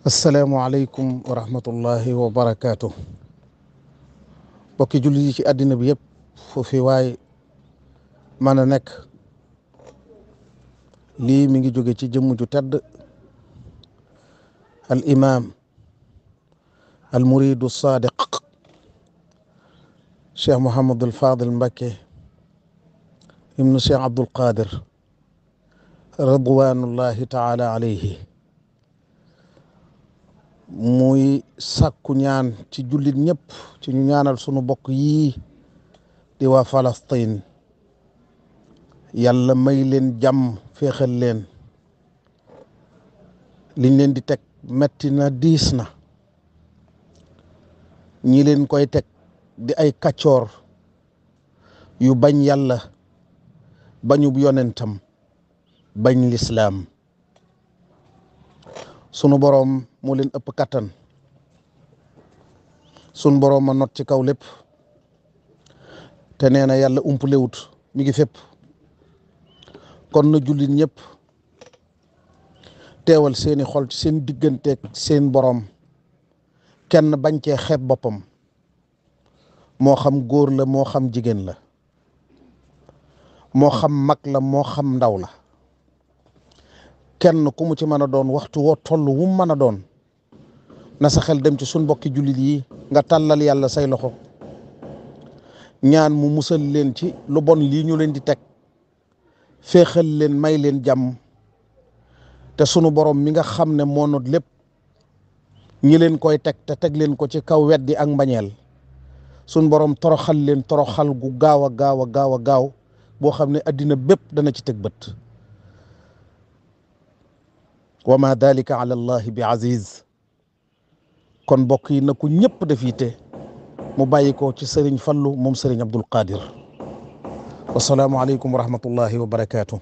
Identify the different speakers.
Speaker 1: asalaamualeykum wa rahmatullahi wa barakaatu. bokki jullit yi ci àddina bi yëpp foofi waay mën a nekk, lii mi ngi jóge ci jëmm ju tedd al imam al muridu sadiq cheikh Mouhamadul Fadil Mbacké ibnu cheikh Abdul Qadir ridwanullahi taala alayhi. muy sàkku ñaan ci jullit ñëpp ci ñu ñaanal sunu bokk yii di waa Palestine, yàlla may leen jàmm, féexal leen. liñ leen di teg metti na, diis na. ñi leen koy teg di ay kàccoor yu bañ yàlla, bañub yonentam, bañ lislaam. sunu boroom moo leen ëpp kattan, sunu boroom a not ci kaw lépp, te nee na yàlla umpalewut, mi ngi fépp. kon na jullit ñëpp teewal seeni xol ci seen digganteeg seen boroom, kenn bañ cee xeeb boppam, moo xam góor la, moo xam jigéen la, moo xam mag la, moo xam ndaw la. kenn ku mu ci mën a doon, waxtu woo toll wu mu mën a doon, na sa xel dem ci suñ mbokki jullit yi, nga tàllal yàlla say loxo ñaan mu musal leen ci lu bon lii ñu leen di teg, féexal leen, may leen jàmm. te sunu borom mi nga xam ne moo not lépp, ñi leen koy teg te teg leen ko ci kaw weddi ak mbañeel, sunu borom toroxal leen toroxal gu gaaw a gaaw a gaaw a gaaw boo xam ne addina bépp dana ci teg bët. wa ma dalika ala allahi bi aziz. kon mbokk yi na ko ñëpp def yitte mu bàyyi ko ci sëriñ Fallu moom sëriñ Abdul Qadir. wasalaamu aleykum wa rahmatullahi wa barakaatu.